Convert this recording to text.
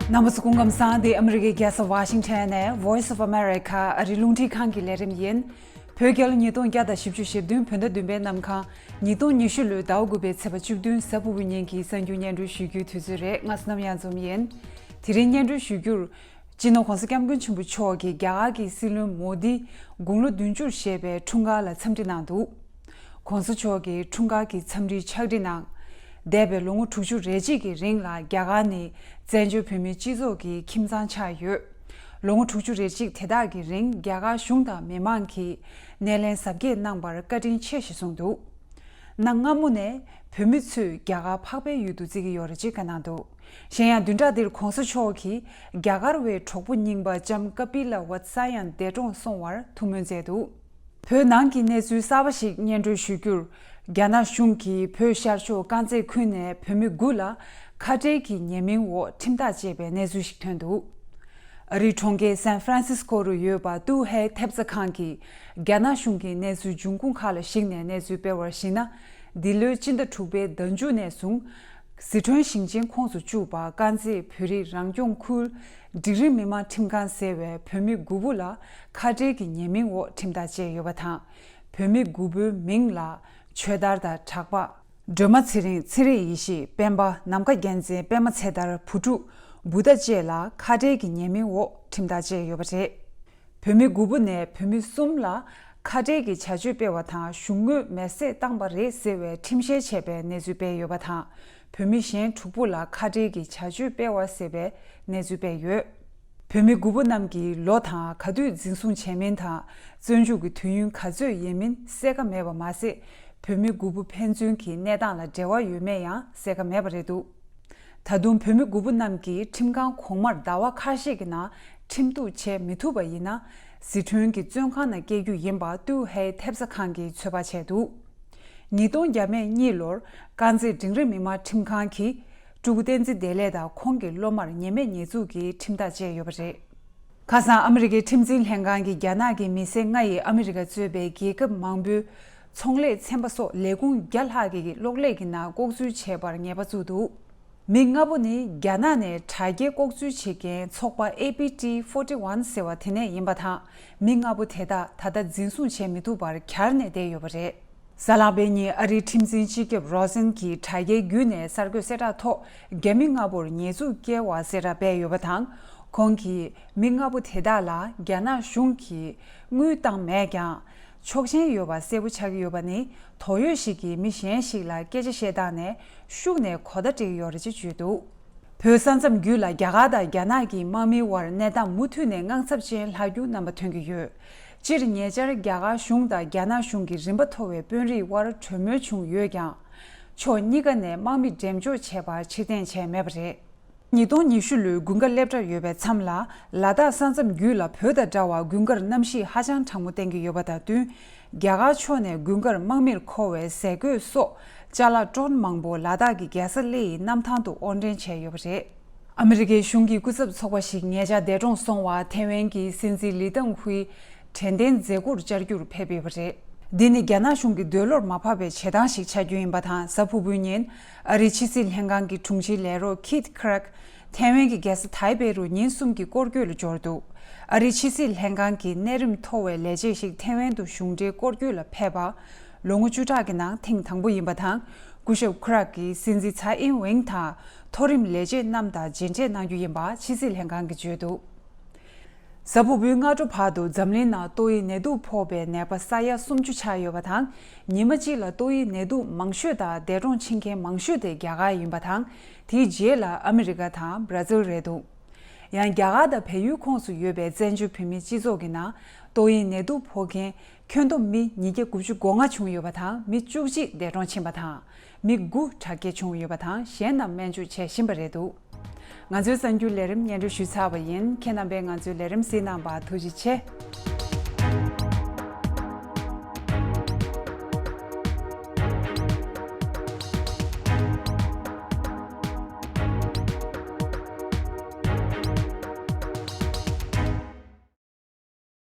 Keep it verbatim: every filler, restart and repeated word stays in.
རྣམ་པ་ཚོ་སྐུ་ཁམས་བཟང་། འདི་ཨ་མི་རི་ཀའི་རྒྱལ་ས་ཝ་ཤིང་ཊོན་ནས་Voice of America ཨ་རིའི་རླུང་འཕྲིན་ཁང་གི་ལས་རིམ་ཡིན། བོད་རྒྱལ་ལོ་ཉིས་སྟོང་བརྒྱ་དང་བཞི་བཅུ་ཞེ་བདུན་བོད་ཟླ་བདུན་པའི་གནམ་གང་། ཉིས་སྟོང་ཉི་ཤུ་ལོའི་ཟླ་བ་དགུ་པའི་ཚེས་པ་བཅུ་བདུན་གཟའ་ཕུར་བུའི་ཉིན་གྱི་གསར་འགྱུར་སྙན་སྒྲོན་ཞུ་རྒྱུའི་དུས་ཚོད་རེད། ང་བསོད་ནམས་གཡང་འཛོམས་ཡིན། དེ་རིང་སྙན་སྒྲོན་ཞུ་རྒྱུར། སྤྱི་ནོར་༧གོང་ས་༧སྐྱབས་མགོན་ཆེན་པོ་མཆོག་གིས་རྒྱ་གར་གྱི་སྲིད་བློན་མོ་དིའི་དགུང་ལོ་བདུན་ཅུར་བཞེས་པའི་འཁྲུངས་སྐར་ལ་འཚམས་འདྲི་གནང་འདུག ༸གོང་ས་མཆོག་གིས་འཁྲུངས་སྐར་གྱི་འཚམས་འདྲིའི་ཕྱག་བྲིས་ནང་། འདས་པའི་ལོ་ངོ་དྲུག་ཅུ་རེ་གཅིག་གི་རིང་ལ་རྒྱ་གར་ནི་བཙན་བྱོལ་བོད་མིའི་སྤྱི་ཚོགས་ཀྱི་ཁྱིམ་ཚང་ཆགས་ཡོད། ལོ་ངོ་དྲུག་ཅུ་རེ་གཅིག་དེ་དག་གི་རིང་རྒྱ་གར་གཞུང་དང་མི་མང་གིས་སྣེ་ལེན་གཟབ་རྒྱས་གནང་བར་བཀའ་དྲིན་ཆེ་ཞེས་གསུངས་འདུག་གནའ་སྔ་མོ་ནས་བོད་མི་ཚོས་རྒྱ་གར་འཕགས་པའི་ཡུལ་དུ་བརྩི་གི་ཡོད་རེད་ཅེས་བཀའ་གནང་འདུག་གཞན་ཡང་བདུན་ཕྲག་འདིར་༸གོང་ས་མཆོག་གིས་རྒྱ་གར་བའི་གྲོགས་པོ་རྙིང་པ་ལྕམ་ཀ་པི་ལ་ཝད་ས་ཡན་འདས་གྲོངས་སོང་བར་ཐུགས་སྨོན་མཛད་འདུག་བོད་ནང་གི་གནས་ཚུལ་གསར་པ་ཞིག་སྙན་སྒྲོན་ཞུ་རྒྱུར། རྒྱ་ནག་གཞུང་གིས་བོད་ཤར་ཕྱོགས་དཀར་མཛེས་ཁུལ་ནས་བོད་མི་དགུ་ལ་ཁ་བྲལ་གྱི་ཉེས་མིང་འོག་ཁྲིམས་ཐག་བཅད་པའི་གནས་ཚུལ་ཞིག་ཐོན་འདུག་ཨ་རིའི་གྲོང་ཁྱེར་སན་ཧྥ་རན་སིས་ཀོ་རུ་ཡོད་པ་ཏུའུ་ཧའེ་ཐེབས་རྩ་ཁང་གིས་རྒྱ་ནག་གཞུང་གི་གནས་ཚུལ་འབྱུང་ཁུངས་ཁག་ལ་གཞིགས་ནས་གནས་ཚུལ་སྤེལ་བར་གཞིགས་ན། འདི་ལོའི་སྤྱི་ཟླ་དྲུག་པའི་ཟླ་མཇུག་ནས་བཟུང་། ཟི་ཁྲོན་ཞིང་ཆེན་ཁོངས་སུ་བཅུག་པ་དཀར་མཛེས་བོད་རིགས་རང་སྐྱོང་ཁུལ་འབྲིང་རིམ་མི་དམངས་ཁྲིམས་ཁང་ཟེར་བའི་བོད་མི་དགུ་པོ་ལ་ཁ་བྲལ་གྱི་ཉེས་མིང་འོག་ཁྲིམས་ཐག་བཅད་ཡོད་པ་དང་། བོད་མི་དགུ་པོའི་མིང་ལ་ཆོས་དར་དང་གྲགས་པ། སྒྲོལ་མ་ཚེ་རིང་། ཚེ་རིང་ཡེ་ཤེས། སྤེན་པ། ནམ་མཁའ་རྒྱལ་མཚན། པད་མ་ཚེ་དར། བུ་ཕྲུག་བུ་དར་བཅས་ལ་ཁ་བྲལ་གྱི་ཉེས་མིང་འོག་ཁྲིམས་ཐག་བཅད་ཡོད་པ་རེད། བོད་མི་དགུ་པོ་ནས་བོད་མི་གསུམ་ལ་ཁ་བྲལ་གྱི་བྱ་སྤྱོད་སྤེལ་བ་དང་གཞུང་ངོས་མེ་བསྲེགས་བཏང་པ་རེད་ཟེར་བའི་ཁྲིམས་བཤེར་བྱས་པའི་གནས་ཚུལ་སྤེལ་ཡོད་པ་དང་། བོད་མི་གཞན་དྲུག་པོ་ལ་ཁ་བྲལ་གྱི་བྱ་སྤྱོད་སྤེལ་བ་ཟེར་བའི་གནས་ཚུལ་སྤེལ་ཡོད། བོད་མི་དགུ་པོ་རྣམས་ཀྱིས་ལོ་དང་ག་དུས་འཛིན་བཟུང་བྱས་མིན་དང་། བཙོན་འཇུག་གི་དུས་ཡུན་ག་ཚོད་ཡིན་མིན་གསལ་ཁ་མེད་པ་མ་ཟད། བོད་མི་དགུ་པོ་ཕན་ཚུན་གྱི་གནས་སྟངས་ལ་འབྲེལ་བ་ཡོད་མེད་ཡང་གསལ་ཁ་མེད་པ་རེད་འདུག་ད་དུང་བོད་མི་དགུ་པོ་རྣམས་ཀྱིས་ཁྲིམས་ཁང་གོང་མར་ཟླ་བ་ཁ་ཤས་ཀྱི་ནང་ཁྲིམས་གཏུག་བྱེད་མི་ཐུབ་པ་ཡིན་ན། ཟི་ཁྲོན་གྱི་བཙོན་ཁང་ནང་སྐྱེལ་རྒྱུ་ཡིན་པ་ཏུའུ་ཧའེ་ཐེབས་རྩ་ཁང་གིས་ཚོད་དཔག་བྱས་འདུག་ཉིས་སྟོང་བརྒྱ་མེད་གཉིས་ལོར་དཀར་མཛེས་འབྲིང་རིམ་མི་དམངས་ཁྲིམས་ཁང་གིས་ཀྲུའུ་བསྟན་འཛིན་བདེ་ལེགས་དང་ཁོང་གི་སློབ་མར་ཉེས་མེད་ཉེས་འཛུགས་ཀྱི་ཁྲིམས་ཐག་བཅད་ཡོད་པ་རེད། ཁ་སང་ཨ་མི་རི་ཀའི་ཁྲིམས་འཛིན་ལྷན་ཁང་གིས་རྒྱ་ནག་གི་མི་སེར་ལྔ་ཡིས་ཨ་མི་རི་ཀ་གཙོས་པའི་རྒྱལ་ཁབ་མང་པོའི་ཚོང་ལས་ཚན་པ་སོགས་ལས་ཁུངས་བརྒྱ་ལྷག་གི་གློག་ཀླད་ཀྱི་ནང་ལྐོག་འཛུལ་བྱས་པར་ཉེས་པ་བཙུགས་འདུག་མི་ལྔ་པོ་ནི་རྒྱ་ནག་ནས་དྲ་རྒྱའི་ལྐོག་འཛུལ་བྱེད་མཁན་ཚོགས་པ་ཨེ་པི་ཊི་ཕོར་ཊི་ཝན་ཟེར་བ་དེ་ནས་ཡིན་པ་དང་། མི་ལྔ་པོ་དེ་དག་ད་ལྟ་འཛིན་བཟུང་བྱེད་མི་ཐུབ་པར་གྱར་ནས་བསྡད་ཡོད་པ་རེད། གཟའ་ལྷག་པའི་ཉིན་ཨ་རིའི་ཁྲིམས་འཛིན་སྤྱི་ཁྱབ་རོ་སན་གྱིས་དྲ་རྒྱའི་བརྒྱུད་ནས་གསར་འགོད་གསལ་བསྒྲགས་ཐོག་རྒྱ་མི་ལྔ་པོར་ཉེས་འཛུགས་བཀལ་བ་གསལ་བསྒྲགས་སྤེལ་ཡོད་པ་དང་། ཁོང་གིས་མི་ལྔ་པོ་དེ་དག་ལ་རྒྱ་ནག་གཞུང་གིས་དངུལ་བཏང་མེད་ཀྱང་། ཆོག་མཆན་ཡོད་པ་གསལ་པོ་ཆགས་ཀྱི་ཡོད་པ་ནི། དོགས་ཡོད་ཞིག་གིས་མི་གཞན་ཞིག་ལ་སྐད་ཆ་བཤད་སྟངས་ནས་ཤུགས་ནས་གོ་བརྡ་སྤྲད་ཀྱི་ཡོད་རེད་ཅེས་བརྗོད་འདུག་བོད་ས་མཚམས་བརྒྱུད་ལ་རྒྱ་གར་དང་རྒྱ་ནག་གི་དམག་མིའི་དབར་གནས་སྟངས་མུ་མཐུད་ནས་དངངས་འཚབ་ཅན་ལྷག་རྒྱུ་རྣམ་པ་ཐོན་གྱི་ཡོད། སྤྱིར་ཉེ་ཆར་རྒྱ་གར་གཞུང་དང་རྒྱ་ནག་གཞུང་གི་རིམ་པ་མཐོ་བའི་དཔོན་རིགས་དབར་གྲོས་མོལ་བྱུང་ཡོད་ཀྱང་། ཕྱོགས་གཉིས་ཀ་ནས་དམག་མི་འགྲེམས་འཇོག་བྱས་པར་ཕྱིར་འཐེན་བྱས་མེད་པ་རེད། ཉིས་སྟོང་ཉི་ཤུ་ལོའི་དགུན་ཁ་སླེབས་གྲབས་ཡོད་པའི་མཚམས་ལ། ལ་དྭགས་ས་མཚམས་བརྒྱུད་ལ་བོད་དང་འདྲ་བར་དགུན་ཁར་གནམ་གཤིས་ཧ་ཅང་གྲང་མོ་བསྟན་གྱི་ཡོད་པ་དང་བསྟུན། རྒྱ་གར་ཕྱོགས་ནས་དགུན་ཁར་དམག་མིར་མཁོ་བའི་ཟས་གོས་སོགས་ཅ་ལག་ཀྲོན་མང་པོ་ལ་དྭགས་ཀྱི་རྒྱལ་ས་གླེ་ཡི་གནམ་ཐང་དུ་དབོར་འདྲེན་བྱས་ཡོད་པ་རེད། ཨ་མི་རི་ཀའི་གཞུང་གི་སྐུ་ཚབ་ཚོགས་པ་ཞིག་ཉེ་ཆར་འདས་གྲོངས་སོང་བ་ཐེ་ཝན་གྱི་སྲིད་འཛིན་ལི་ཏང་ཧུའི་དྲན་རྟེན་མཛད་སྒོར་བཅར་རྒྱུར་ཕེབས་ཡོད་པ་རེད། འདི་ནི་རྒྱ་ནག་གཞུང་གི་འདོད་བློར་མ་བབས་པའི་བྱེད་སྟངས་ཤིག་ཆགས་རྒྱུ་ཡིན་པ་དང་། གཟའ་ཕུར་བུའི་ཉིན་ཨ་རིའི་ཕྱི་སྲིད་ལྷན་ཁང་གི་དྲུང་ཆེའི་ལས་རོགས་ཁིད་ཁི་རག་ཐེ་ཝན་གྱི་རྒྱལ་ས་ཐའེ་པེ་རུ་ཉིན་གསུམ་གྱི་སྐོར་སྐྱོད་ལ་འབྱོར་འདུག་ཨ་རིའི་ཕྱི་སྲིད་ལྷན་ཁང་གི་གནས་རིམ་མཐོ་བའི་ལས་བྱེད་ཞིག་ཐེ་ཝན་དུ་གཞུང་འབྲེལ་སྐོར་སྐྱོད་ལ་ཕེབས་པ། ལོ་ངོ་བཅུ་ཕྲག་གི་ནང་ཐེངས་དང་པོ་ཡིན་པ་དང་། སྐུ་ཞབས་ཁི་རག་གིས་སྲིད་འཛིན་ཚའེ་ཨིན་ཝེང་དང་མཐོ་རིམ་ལས་བྱེད་རྣམས་དང་མཇལ་འཕྲད་གནང་རྒྱུ་ཡིན་པ་ཕྱི་སྲིད་ལྷན་ཁང་གིས་བརྗོད་འདུག་གཟའ་ཕུར་བུའི་སྔ་དྲོ་བར་དུ་འཛམ་གླིང་ནང་ཏོག་དབྱིབས་ནད་དུག་ཕོག་པའི་ནད་པ་ས་ཡ་སུམ་ཅུ་ཆགས་ཡོད་པ་དང་། ཉི་མ་གཅིག་ལ་ཏོག་དབྱིབས་ནད་དུག་མང་ཤོས་དང་འདས་གྲོངས་ཕྱིན་མཁན་མང་ཤོས་དེ་རྒྱ་གར་ཡིན་པ་དང་། དེའི་རྗེས་ལ་ཨ་མི་རི་ཀ་དང་བྷ་ར་ཛིལ་རེད་འདུག་ཡང་རྒྱ་གར་དང་བལ་ཡུལ་ཁོངས་སུ་ཡོད་པའི་བཙན་བྱོལ་བོད་མིའི་སྤྱི་ཚོགས་ཀྱི་ནང་ཏོག་དབྱིབས་ནད་དུག་ཕོག་མཁན་ཁྱོན་བསྡོམས་མི་ཉིས་བརྒྱ་དགུ་བཅུ་གོ་ལྔ་བྱུང་ཡོད་པ་དང་། མི་བཅུ་གཅིག་འདས་གྲོངས་ཕྱིན་པ་དང་། མི་དགུ་དྲག་སྐྱེད་བྱུང་ཡོད་པ་དང་། གཞན་རྣམས་སྨན་བཅོས་བྱེད་བཞིན་པ་རེད་འདུག་ང་ཚོའི་གསར་འགྱུར་ལས་རིམ་སྙན་སྒྲོན་ཞུས་ཚར་བ་ཡིན། ཁྱེད་རྣམ་པས་ང་ཚོའི་ལས་རིམ་གཟིགས་གནང་བར་ཐུགས་རྗེ་ཆེ།